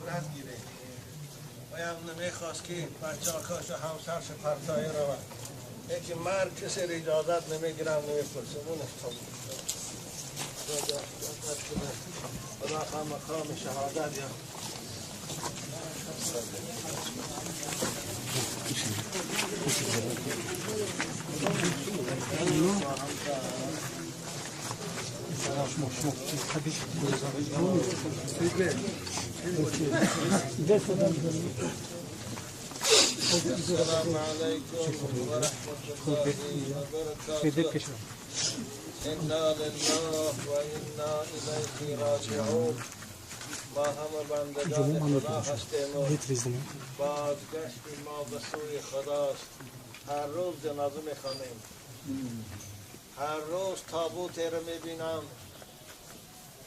عبرت گیره. و هم نمیخواست که بچه هاش و همسرش پرتایی رود. یکی مرد کسی را اجازت نمیگیرم نمیپرسم اونش قبول. خدا خواهم مقام شهادت یا السلام عليكم ورحمة الله وبركاته. إنا لله وإنا إليه راجعون. ما همه بندگان خدا هستیم و بازگشت ما به سوی خداست. هر روز جنازه میخوانیم، هر روز تابوت را میبینم،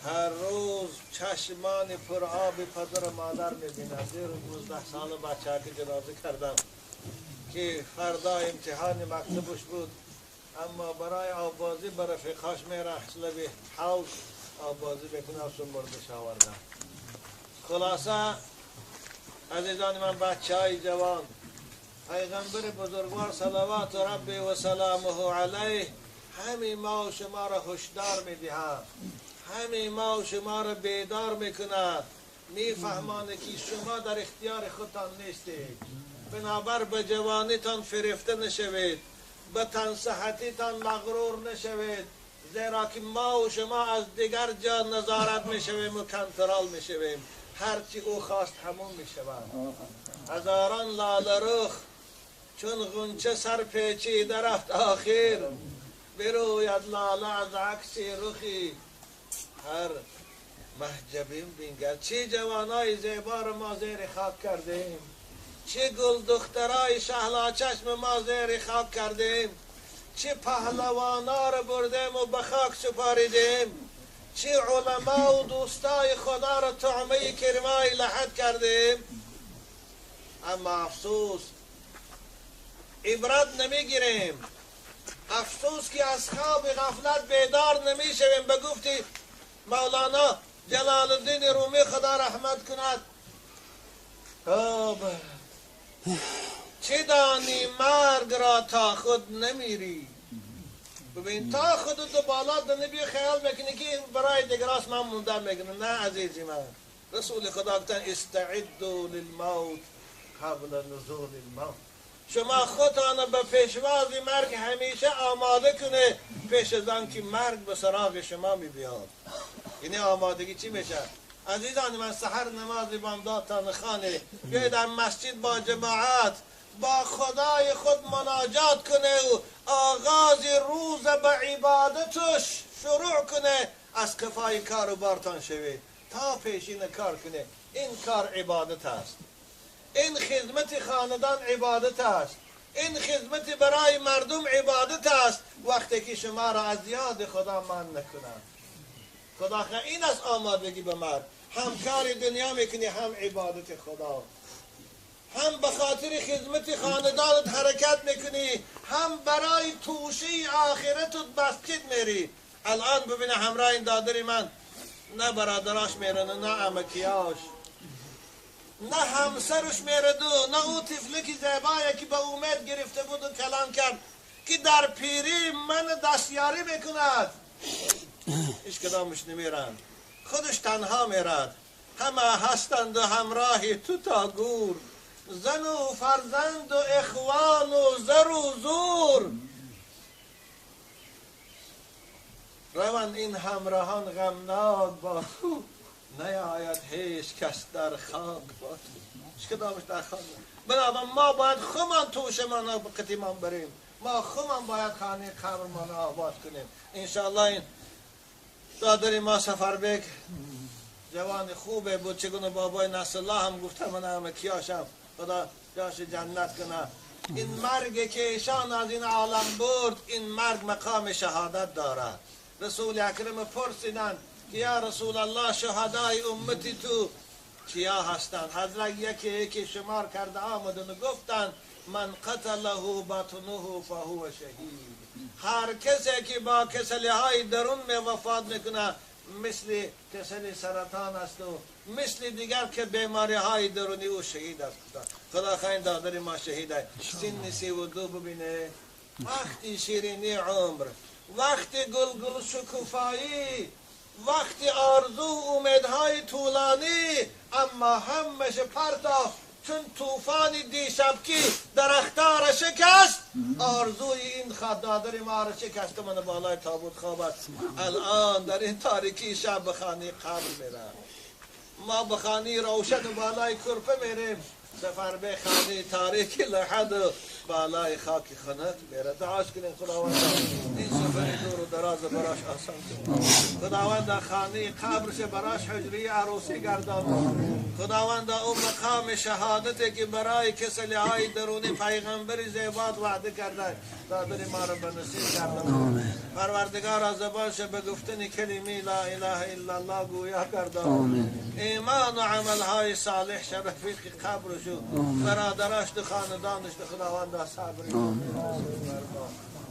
هر روز چشمان پر آب پدر و مادر میبینم. زیر 19 سال بچه که جنازه کردم که فردا امتحان مکتبش بود، اما برای آبازی به رفیقاش میرفت لبی حوض آبازی بکنه و مردش آوردم. خلاصه عزیزان من، بچه های جوان، پیغمبر بزرگوار صلوات ربی و سلامه علیه همین ما و شما را هشدار میدهد، همین ما و شما را بیدار میکند، میفهمانه که شما در اختیار خودتان نیستید. بنابر به جوانیتان فریفته نشوید، به تن صحتیتان مغرور نشوید، زیرا که ما و شما از دیگر جا نظارت میشویم و کنترل میشویم. هرچی او خواست همون میشود. هزاران لاله رخ چون غنچه سر پیچیده رفت، آخر بروید لاله از عکس رخی هر محجبین بینگر. چه جوانای زیبا رو ما زیر خاک کردیم، چه گل دخترای شهلا چشم ما زیر خاک کردیم، چه پهلوانا رو بردیم و به خاک سپاریدیم، چه علما و دوستای خدا رو طعمه کرمای لحد کردیم. اما افسوس عبرت نمیگیریم، افسوس که از خواب غفلت بیدار نمیشویم. به گفتی مولانا جلال الدین رومی خدا رحمت کند، چه دانی مرگ را تا خود نمیری. ببین تا خود تو بالا دنبی خیال میکنی که برای دیگراس من مونده میکنه. نه عزیزی من، رسول خدا گفتن استعدوا للموت قبل نزول الموت. شما خودتان به پیشواز مرگ همیشه آماده کنه، پیش از آن که مرگ به سراغ شما میبیاد. یعنی آمادگی چی میشه؟ عزیزان من، سحر نماز بامدادتان خانه، بیاید در مسجد با جماعت با خدای خود مناجات کنه و آغاز روز به عبادتش شروع کنه. از کفای کار و بارتان شوید تا پیشین کار کنه. این کار عبادت است، این خدمت خاندان عبادت است، این خدمت برای مردم عبادت است. وقتی که شما را از یاد خدا من نکنند، خدا این از آمادگی به مرگ. هم کار دنیا میکنی، هم عبادت خدا، هم به خاطر خدمت خاندانت حرکت میکنی، هم برای توشه آخرتت مسجد میری. الان ببینه همراه این دادری من، نه برادراش میرن، نه عمکیاش، نه همسرش میرد، نه او طفلی که زیبایی که به امید گرفته بود و کلام کرد که در پیری من دستیاری میکند، هیچ کدامش نمیرن، خودش تنها میرد. همه هستند و همراه تو تا گور، زن و فرزند و اخوان و زر و زور. روند این همراهان غمناک با تو، نیاید هیچ کس در خاک با تو. هیچ کدامش در خاک. بنابراین ما باید خودمان توشمان به قطیمان بریم، ما خودمان باید خانه قبرمان آباد کنیم انشاءالله. این دادر ما سفربک جوان خوبه بود، چگونه بابای نصرالله هم گفته من همه کیاشم، خدا جاش جنت کنه. این مرگ که ایشان از این عالم برد، این مرگ مقام شهادت دارد. رسول اکرم پرسیدند که یا رسول الله شهدای امتی تو کیا هستند؟ حضرت یکی یکی شمار کرده آمدن و گفتند من قتله بطنه فهو شهید. هر کسی که با کسلی های درون می وفات میکنه مثل کسل سرطان است و مثل دیگر که بیماری های درونی او شهید است. خدا خواهیم دادر ما شهید است. سن 32 ببینه، وقتی شیرینی عمر، وقتی گل گل شکوفایی، وقتی آرزو امیدهای طولانی، اما همش پرتاف چون طوفان دیشبکی درختار را شکست، آرزوی این دادر ما را شکست. من بالای تابوت خواب است. الان در این تاریکی شب به خانه قبر میرم، ما به خانه روشن و بالای کرپه میریم، سفر به خانه تاریکی لحد بالای خاک خنک میره. دعاش کنیم خداوند این سفر دور و دراز براش آسان کنه. خداوند خانه قبرش براش حجره عروسی گردان. خداوند او مقام شهادت که برای کسلی های درونی پیغمبر زیباد وعده کرده دادر ما را به نصیب گردان. پروردگار از زبانش به گفتن کلمه لا اله الا الله گویا گردان. ایمان و عملهای صالح شرفیق قبرش برادرش و خاندانش خداوند صبر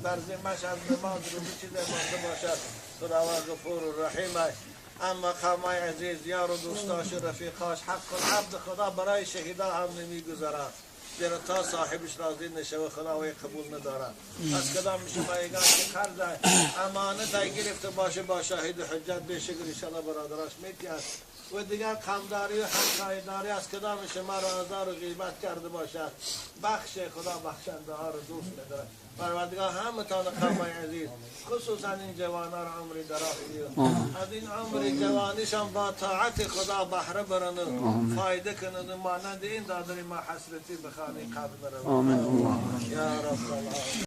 بر ذمه‌اش از نماز روزی چیز مانده باشد. خداوند غفور و رحیم است. اما قومای عزیز، یار و دوستاش و رفیقاش، حق العبد خدا برای شهیدا هم نمیگذرد، زیرا تا صاحبش راضی نشوه خدا قبول ندارد. از کدام شما که قرض امانت گرفته باشه با شاهد حجت بشکر انشاءالله برادراش میتید. و دیگر قمداری و همسایه‌داری از کدام شما را آزار و غیبت کرده باشد، بخش خدا بخشنده ها را دوست می‌دارد. پروردگار همتان قومای عزیز، خصوصا این جوانان را عمری دراز، از این عمر جوانیشان با طاعت خدا بهره برند و فایده کنند و مانند این دادر ما حسرتی به خانه قبر نروند. یا رب العالمین.